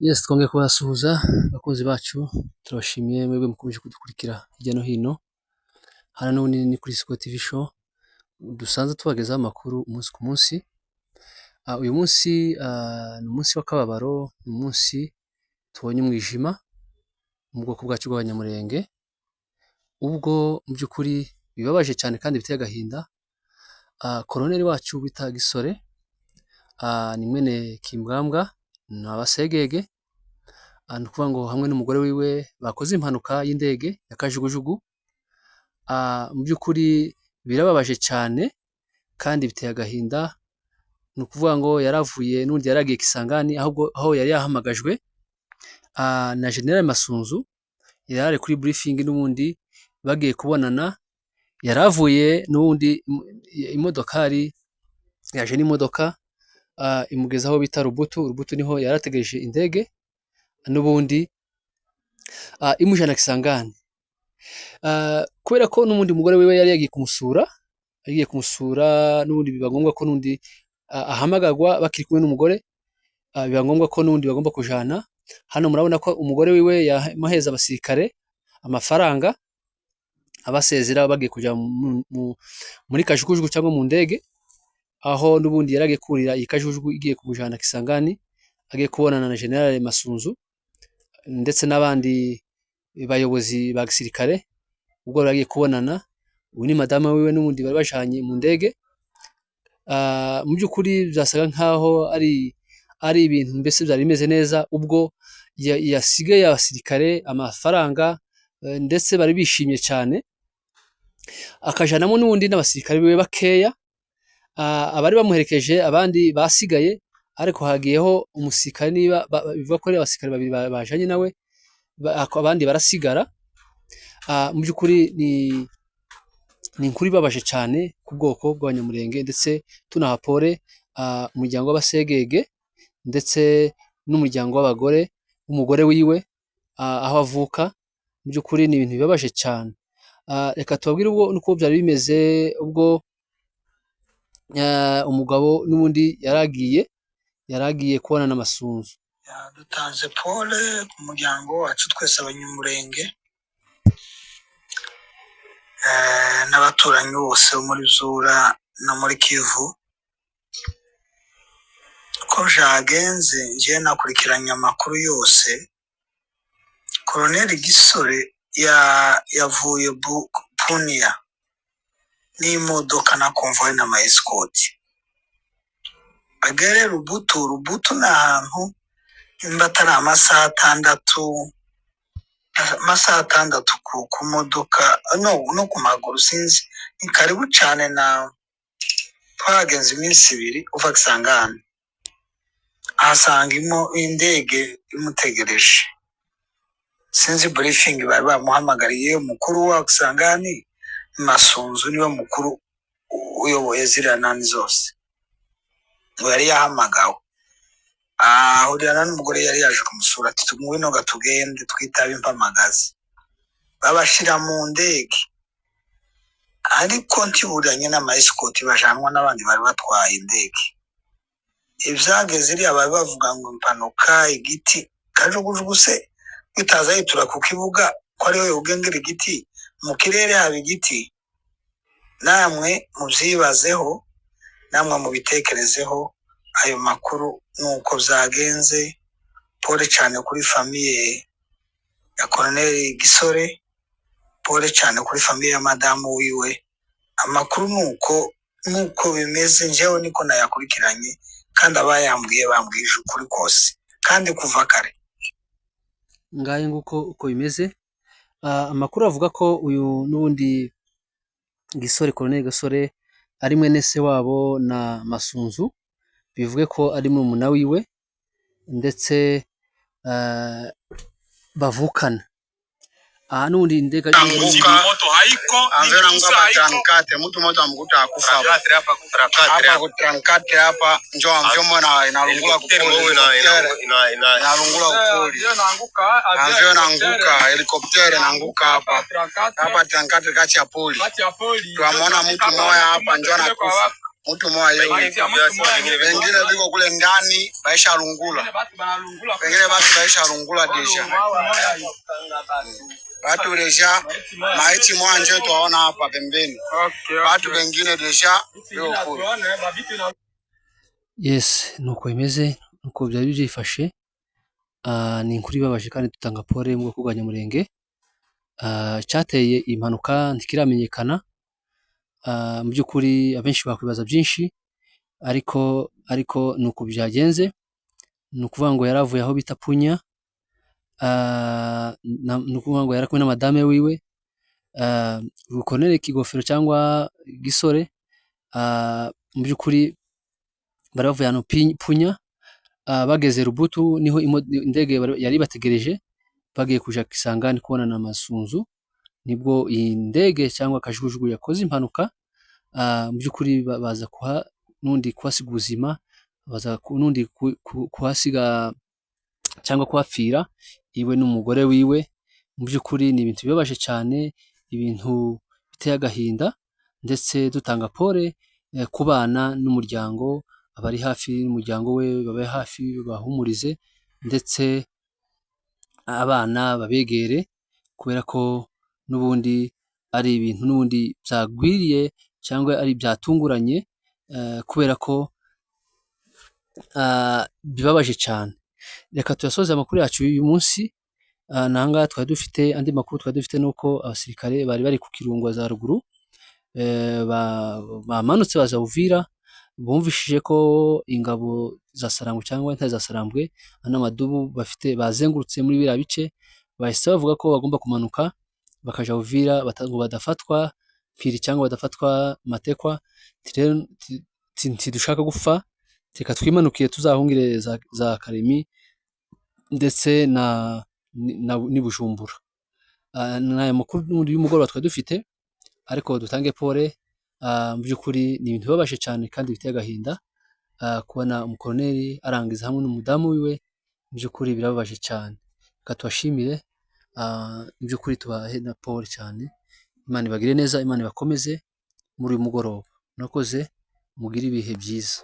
Yes, twongeye kubasuhuza abakunzi bacu, turabashimiye mwebwe mukomeje kudukurikira hirya no hino. Hano n'ubundi ni kuri Siko TV Show, dusanzwe tubagezaho amakuru umunsi ku munsi. Uyu munsi ni umunsi w'akababaro, ni umunsi tubonye umwijima mu bwoko bwacu bw'Abanyamulenge, ubwo mu by'ukuri bibabaje cyane kandi biteye agahinda. Koloneli wacu bita Gisore, ni mwene Kimbwambwa, ni Abasegege, ni ukuvuga ngo hamwe n'umugore wiwe bakoze impanuka y'indege ya kajugujugu. Mu by'ukuri birababaje cyane kandi biteye agahinda. Ni ukuvuga ngo yaravuye n'ubundi yaragiye Kisangani, ahubwo aho yari yahamagajwe na General Masunzu, yari ari kuri briefing n'ubundi bagiye kubonana, yaravuye n'ubundi imodokari yaje n'imodoka imugeza aho bita Rubutu. Rubutu niho yari ategereje indege n'ubundi imujana Kisangani. Kubera ko n'ubundi umugore wiwe yari yagiye kumusura, yagiye kumusura n'ubundi biba ngombwa ko n'undi ahamagarwa bakiri kumwe n'umugore, biba ngombwa ko n'ubundi bagomba kujana. Hano murabona ko umugore wiwe yamuheza abasirikare amafaranga abasezera bagiye kuja muri kajugujugu cyangwa mu ndege, aho n'ubundi yaragiye kurira iyi kajugujugu igiye kumujana Kisangani, agiye kubonana na General Masunzu ndetse n'abandi bayobozi ba gisirikare. Ubwo bari bagiye kubonana, uyu ni madama wiwe n'ubundi bari bajanye mu ndege. Mu by'ukuri byasaga nkaho ari ibintu mbese byari bimeze neza, ubwo yasigaye abasirikare amafaranga, ndetse bari bishimye cyane, akajanamo n'ubundi n'abasirikare biwe bakeya, abari bamuherekeje abandi basigaye, ariko hagiyeho umusirikare, niba bivuga ko ari abasirikare babiri bajanye nawe, abandi barasigara. Mu by'ukuri ni inkuru ibabaje cyane ku bwoko bw'Abanyamulenge, ndetse tunaha pole umuryango w'Abasegege ndetse n'umuryango w'abagore, w'umugore wiwe, aho avuka. Mu by'ukuri ni ibintu bibabaje cyane. Reka tubabwire ubwo nuko byari bimeze ubwo umugabo n'ubundi yaragiye kubonana na Masunzu. Dutanze pole ku muryango wacu twese Abanyamulenge, n'abaturanyi bose bo muri Zura no muri Kivu. Uko vyagenze, njyewe nakurikiranye amakuru yose. Koloneli Gisore yavuye Bunia n'imodoka na convoy n'ama escort, agere Rubutu. Rubutu ni ahantu nimba atari amasaha 6, amasaha 6 ku modoka no ku maguru, sinzi, ni karibu cyane. Na twagenze iminsi 2 uva Kisangani, ahasanga indege imutegereje. Sinzi briefing bari bamuhamagariye. Umukuru wa Kisangani Masunzu niwe mukuru uyoboye ziriya nani zose, ngo yari yahamagawe, ahurirana n'umugore yari yaje kumusura, ati: "Ngwino ga tugende twitabe impamagazi." Babashira mu ndege, ariko ntiburiranye n'ama escort, bajanwa n'abandi bari batwaye indege. Ivyageze iriya bari bavuga ngo impanuka, igiti, kajugujugu se itaza yitura ku kibuga ko ariho yogengera igiti? Mu kirere haba igiti? Namwe muvyibazeho, namwe mubitekerezeho. Ayo makuru nuko vyagenze. Pole cyane kuri famille ya Colonel Gisore, pole cyane kuri famille ya madamu wiwe. Amakuru nuko bimeze, njyewe niko nayakurikiranye, kandi abayambwiye bambwije ukuri kose kandi kuva kare. Ngahe nguko uko bimeze. Amakuru avuga ko uyu n'ubundi Gisore, Colonel Gasore, ari mwene se wabo na Masunzu, bivuge ko ari murumuna wiwe ndetse bavukana. Aha n'ubundi indege Anguka. Moto haiko Avyo naanguka nini hapa haiko 34, mtu mmoja amkuta akufa hapa hapa ku 34 hapa, njo amvyo na inalungula Helikopteri kupoli mbovu ina ina helikoptere ina ina inalungula kupoli avyo inaanguka, helikoptere inaanguka hapa hapa 34 kati ya poli. Twamwona mtu mmoja hapa njo anakufa. Mtu mmoja wengine biko kule ndani baisha lungula, wengine batu baisha lungula déjà batu déjà maiti mwanje twaona hapa pembeni, batu wengine déjà biko kule. Yes, nuko bimeze, nuko byari byifashe. Ni inkuru ibabaje kandi dutanga pole mu bwoko bwa Nyamurenge. Icyateye impanuka ntikiramenyekana. Mu by'ukuri abenshi bakwibaza byinshi, ariko nuko byagenze. Ni ukuvuga ngo yari avuye aho bita Punya, ni ukuvuga ngo yari kumwe na madame wiwe, Colonel Kigofero cyangwa Gisore. Mu by'ukuri bari bavuye ahantu Punya, bageze Rubutu niho indege yari ibategereje, bagiye kuja Kisangani kubona na Masunzu, nibwo iyi ndege cyangwa kajugujugu yakoze impanuka. Mu by'ukuri baza kuha n'undi kuhasiga ubuzima, baza n'undi kuhasiga cyangwa kuhapfira iwe n'umugore wiwe. Mu by'ukuri ni ibintu bibabaje cyane, ibintu biteye agahinda, ndetse dutanga pole ku bana n'umuryango, abari hafi y'umuryango we babe hafi bahumurize, ndetse abana babegere, kubera ko n'ubundi ari ibintu n'ubundi byagwiriye cyangwa ari byatunguranye, kubera ko bibabaje cyane. Reka tuyasoze amakuru yacu y'uyu munsi. Nangaha twari dufite andi makuru twari dufite nuko abasirikare bari bari ku Kirungo za ruguru bamanutse baza Uvira, bumvishije ko ingabo za Sarambwe cyangwa intare za Sarambwe n'amadubu bafite bazengurutse muri biriya bice, bahise bavuga ko bagomba kumanuka bakaja Uvira ngo badafatwa mpiri cyangwa badafatwa matekwa. Ntidushaka gupfa, reka twimanukiye tuzahungire za Karemi ndetse na n'i Bujumbura. Ni aya makuru y'umugoroba twari dufite, ariko dutange pole. Mu by'ukuri ni ibintu bibabaje cyane kandi biteye agahinda, kubona umukoloneli arangiza hamwe n'umudamu wiwe. Mu by'ukuri birababaje cyane. Reka tubashimire, mu by'ukuri tubahe na pole cyane. Imana ibagire neza, Imana ibakomeze muri uyu mugoroba. Murakoze, mugire ibihe byiza.